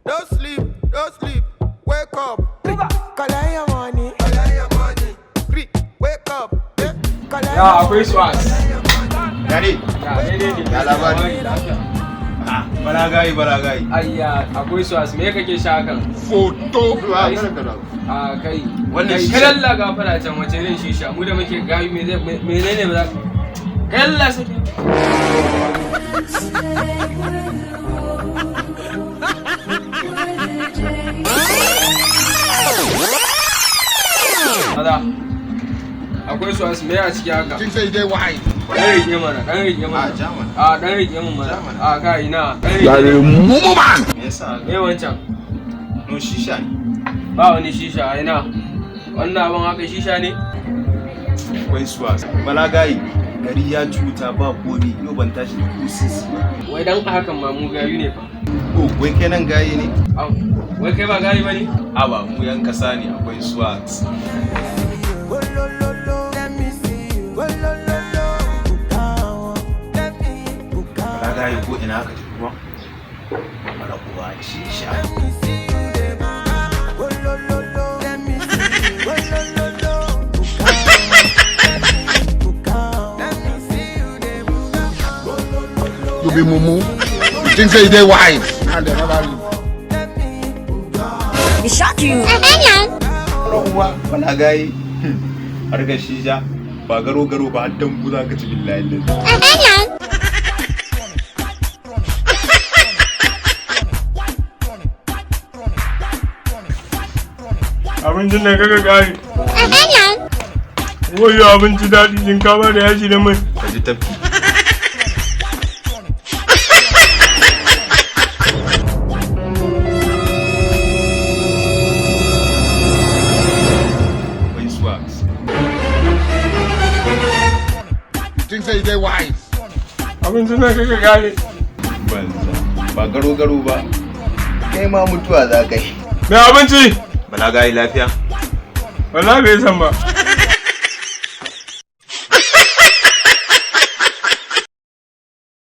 Don't sleep, don't sleep. Wake up. Collect your money. Collect your money. Three, wake up. Yeah. Collect Ya akwai swas. Yare, Ya daidai ne. Ya labari. Balagayi, balagayi. Ayya, akwai swas. Me kake sha kan? Foto. A kai. Wannan Kai, shisha. Kai lalla gafara can, wace irin shisha? Mu da muke gayu, me zai menene ba za ka? Kai lalla sake. Maza. Akwai swas, me a ciki haka? Think say you dey wise. Dan rike mana, dan rike mana. A, ja mana. A, dan rike mun mana. Ja mana. A kai ina. Dan rike. Mumu man. Me yasa? Me wancan? No shisha ne. Ba wani shisha a ina. Wannan abin haka shisha ne? Akwai swas. Balagayi, gari ya cuta ba komi, yau ban tashi da ko sisi ba. Wai dan hakan ma mu gayu ne fa. Oh, wai kai nan gaye ne? Au, wai kai ba gayu bane? Aba, mu yan kasa ne, akwai swas. Go lo lo lo, let me see you. Go lo lo lo, bukawa. Let me bukawa. Balagayi, ko ina aka tafi kuma? Mara uwa shisha. Let me see you dey buga. Go lo lo lo, let me see you. Go lo lo lo, bukawa. Let me bukawa. Let me see you dey buga. Go lo lo lo. You be mumu. You think say you dey wise. Now they never leave. Let me buga. It shock you. Mara uwa, balagayi. Harkar shisha ba garo garo ba, har dambu za ka ci, billahi lazi. Abincin da kaka kare. Wayo, abinci daɗi, shinkafa da yaji da mai. Ka ji tafki. Akwai swags. You think say you dey wise. Abincin da kaka kare. Banza. Ba garo garo ba. Kai ma mutuwa za ka yi. Mai abinci. Balagayi, lafiya? Wallahi bai san ba.